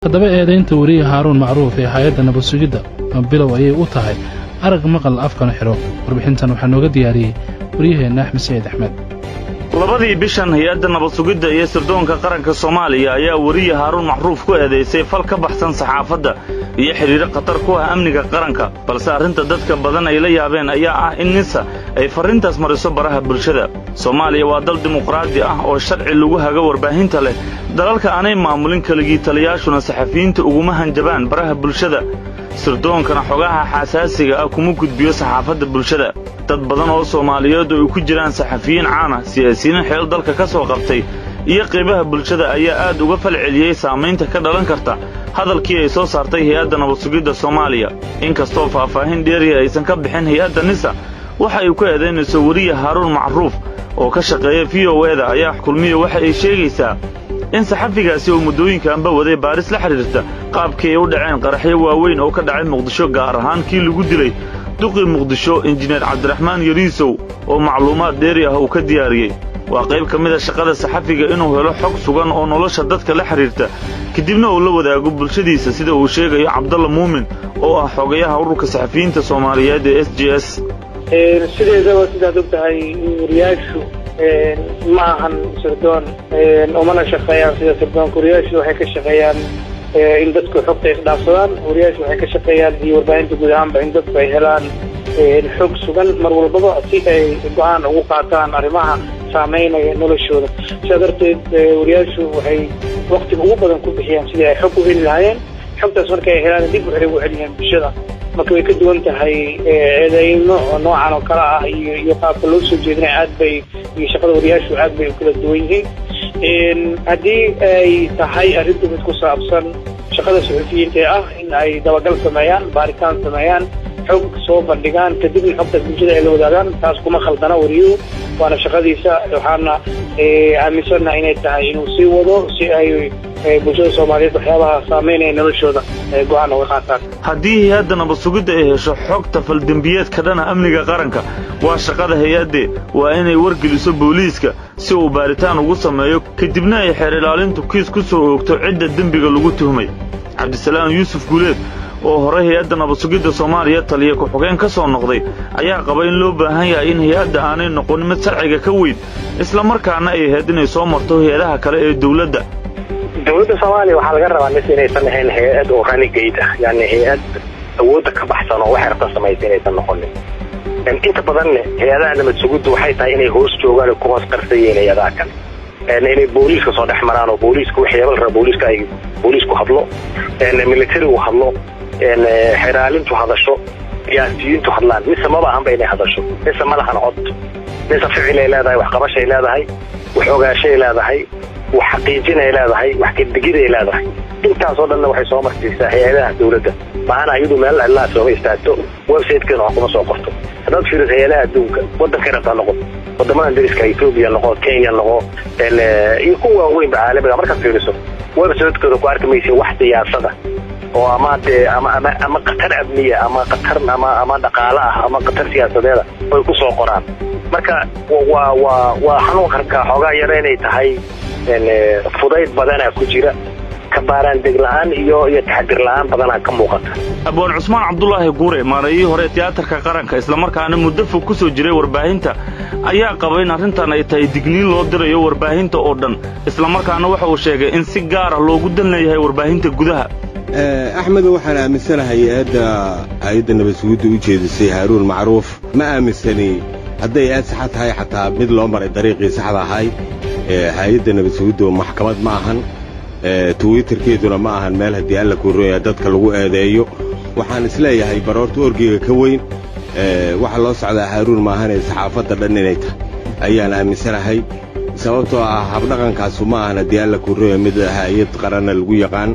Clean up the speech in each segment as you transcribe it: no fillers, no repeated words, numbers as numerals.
Haddaba, eedaynta weriye Haaruun Macruuf ee hay'adda nabad sugidda bilow ayay u tahay arag maqal afkana xidho. Warbixintan waxaa nooga diyaariyey waryaheenna Axmed Saciid Axmed. 2dii bishan, hay-adda nabad sugidda iyo sirdoonka qaranka Soomaaliya ayaa weriye Haaruun Macruuf ku eedaysay fal ka baxsan saxaafadda iyo xidhiidho khatar ku ah amniga qaranka. Balse arrinta dadka badan ay la yaabeen ayaa ah in NISA ay farriintaas mariso baraha bulshada. Soomaaliya waa dal dimuqraadi ah oo sharci lagu hago warbaahinta leh. Dalalka aanay maamulin keligii taliyaashuna saxafiyiinta uguma hanjabaan baraha bulshada, sirdoonkana xogaha xasaasiga ah kuma gudbiyo saxaafadda bulshada. Dad badan oo Soomaaliyeed oo ay ku jiraan saxafiyiin caan ah, siyaasiyiin xeel dalka ka soo qabtay iyo qaybaha bulshada ayaa aad uga fal celiyey saamaynta ka dhalan karta hadalkii ay soo saartay hay-adda nabad sugidda Soomaaliya. Inkastoo faahfaahin dheeriya aysan ka bixin hay-adda NISA waxa ay ku eedaynayso weriye Haaruun Macruuf oo ka shaqeeya VOA-da, ayaa Kulmiya waxa ay sheegaysaa in saxafigaasi uu muddooyinkanba waday baaris la xidhiirta qaabkii ay u dhaceen qaraxyo waaweyn oo ka dhacay Muqdisho, gaar ahaan kii lagu dilay duqii Muqdisho, Injineer Cabdiraxmaan Yariisow, oo macluumaad dheeri ah uu ka diyaariyey. Waa qayb ka mid ah shaqada saxafiga inuu helo xog sugan oo nolosha dadka la xidhiirta, kadibna uu la wadaago bulshadiisa, sida uu sheegayo Cabdalla Muumin oo ah xogayaha ururka saxafiyiinta Soomaaliyeed ee SJS. Sideedaba, sidaad og tahay, wariyaashu ma ahan sirdoon, umana shaqeeyaan sida sirdoonka. Wariyaashu waxay ka shaqeeyaan in dadku xogta isdhaafsadaan. Wariyaashu waxay ka shaqeeyaan, iyo warbaahinta guud ahaanba, in dadku ay helaan xog sugan mar walbaba si ay go'aan ugu qaataan arrimaha saameynaya noloshooda. Sidaa darteed, wariyaashu waxay waktiga ugu badan ku bixiyaan sidii ay xog u heli lahaayeen. Xogtaas markay ay helaan, dib waxay ugu celiyaan bulshada. Marka way ka duwan tahay eedeymo noocan oo kale ah iyo qaabka loo soo jeedinaya aad bay iyo shaqada wariyaashu aad bay u kala duwan yihiin. Haddii ay tahay arrintu mid ku saabsan shaqada suxufiyiinta ee ah in ay dabagal sameeyaan, baaritaan sameeyaan, xog soo bandhigaan, kadibna xogtaas bulshada ay la wadaagaan, taas kuma khaldana wariyuhu, waana shaqadiisa. Waxaana aaminsannaha inay tahay inuu sii wado si ay bulshada Soomaaliyeed waxyaabaha saameynaya noloshooda go'aan uga qaataan. Haddii hay-adda nabad sugidda ay hesho xogta faldembiyeedka dhana amniga qaranka, waa shaqada hay-addee, waa inay wargeliso booliiska si uu baaritaan ugu sameeyo, kadibna ay xeer ilaalintu kiis ku soo oogto cidda dembiga lagu tuhmay. Cabdisalaam Yuusuf Guuleed, oo horey hay-adda nabad sugidda Soomaaliya taliya ku-xigeen ka soo noqday, ayaa qaba in loo baahan yahay in hay-adda aanay noqon mid sharciga ka weyn, islamarkaana ay ahayd inay soo marto hay-adaha kale ee dawladda. Dowladda Soomaaliya waxaa laga rabaa mise inaysan ahayn hay-ad oo renegade ah, yani hay-ad awoodda ka baxsan oo waxay rabta samaysa inaysan noqonin. Inta badanne hay-adaha nabad sugiddu waxay tahay inay hoos joogaan oo ku hoos qarsayiin hay-adaha kale, inay booliiska soo dhex maraan oo booliiska waxyaaba la raba booliiska ay booliisku hadlo, militarigu hadlo, xeraalintu hadasho, siyaasiyiintu hadlaan. Mise maba ahanba inay hadasho. Mise ma lahan cod. Mise ficilay leedahay, waxqabashay leedahay, wax ogaashay leedahay, wax xaqiijinay leedahay, wax kadegiday leedahay. Intaasoo dhanna waxay soo marsiisaa hay-adaha dawladda. Maana iyadu meel cidlaa sooma istaagto, website-keena wax kuma soo qorto. Haddaad fiiriso hay-adaha adduunka, waddankay rabtaa noqon, wadamadan dariska, Ethiopia noqo, Kenya noqo, iyo kuwa waaweynba caalamiga, markaad fiiriso website-kooda, ku arki maysa wax siyaasada oo ama dee ama khatar amniya ama khatar ama dhaqaale ah ama khatar siyaasadeeda oy ku soo qoraan. Marka waa xanuun karkaa xoogaa yara inay tahay fudayd badanaa ku jira, kabaaraan deg la'aan iyo taxadir la'aan badanaa ka muuqata. Abwaan Cusmaan Cabdulaahi Guure, maareeyihii hore Tiyaatarka Qaranka, islamarkaana muddo fog ku soo jiray warbaahinta, ayaa qaba in arrintan ay tahay digniin loo dirayo warbaahinta oo dhan, islamarkaana waxa uu sheegay in si gaar ah loogu dan leeyahay warbaahinta gudaha. Axmedo, waxaan aaminsanahay hay-adda hay-adda nabad sugidda u jeedisay Haaruun Macruuf ma aaminsani hadday aad saxa tahay, xataa mid loo maray dariiqii saxda ahay. Hay-adda nabad sugiddu maxkamad ma ahan, Twitterkeeduna ma ahan meel haddii Alla kuroya dadka lagu eedeeyo. Waxaan isleeyahay baroorta orgiga ka weyn. Waxa loo socdaa Haaruun maahanee saxaafadda dhan inay tahay ayaan aaminsanahay, sababtoo ah habdhaqankaasu ma ahan haddii Alla kuroya mid hay-ad qaranna lagu yaqaan.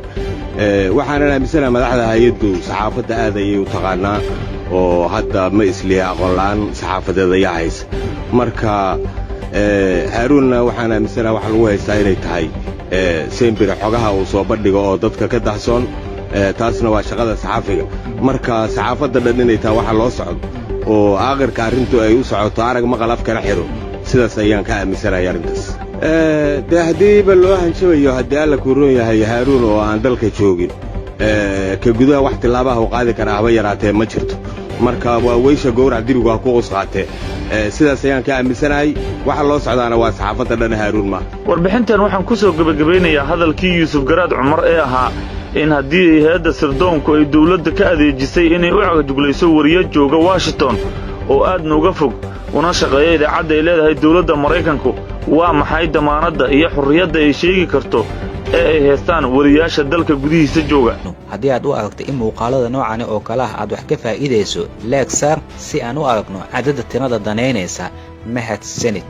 Waxaanan aaminsanahay madaxda hay-addu saxaafadda aad ayay u taqaanaa, oo hadda ma isliha aqoon la'aan saxaafadeed ayaa haysa. Marka Haaruunna waxaan aaminsanahay waxa lagu haystaa inay tahay sembire xogaha uu soo bandhigo oo dadka ka dahsoon. Taasna waa shaqada saxaafiga. Marka saxaafadda dhan inay tahay waxa loo socdo oo aakhirka arrintu ay u socoto arag maqal afkana xidho, sidaas ayaan ka aaminsanahay arrintaas. Dee haddiiba loo hanjabayo, haddii Alla kuu roon yahay, Haaruun oo aan dalka joogin, ka gudaha wax tilaabaha u qaadi karaa haba yaraatee ma jirto. Marka waa weysha gowrac, dibigu ha ku qusqaatee. Sidaas ayaan ka aaminsanahay. Waxa loo socdaana waa saxaafadda dhan, Haaruun maaha. Warbixintan waxaan ku soo gebagabaynayaa hadalkii Yuusuf Garaad Cumar ee ahaa in haddii hay-adda sirdoonku ay dawladda ka adeejisay inay u cagajuglayso wariyo jooga Washington oo aad nuuga fog, una shaqeeya idaacadda ay leedahay dawladda Maraykanku, waa maxay damaanadda iyo xurriyadda ay sheegi karto ee ay haystaan wariyaasha dalka gudihiisa jooga? Haddii aad u aragto in muuqaalada noocani oo kale ah aad wax ka faa'iidayso, like saar si aan u aragno cadadda tirada danaynaysa. Mahadsanid.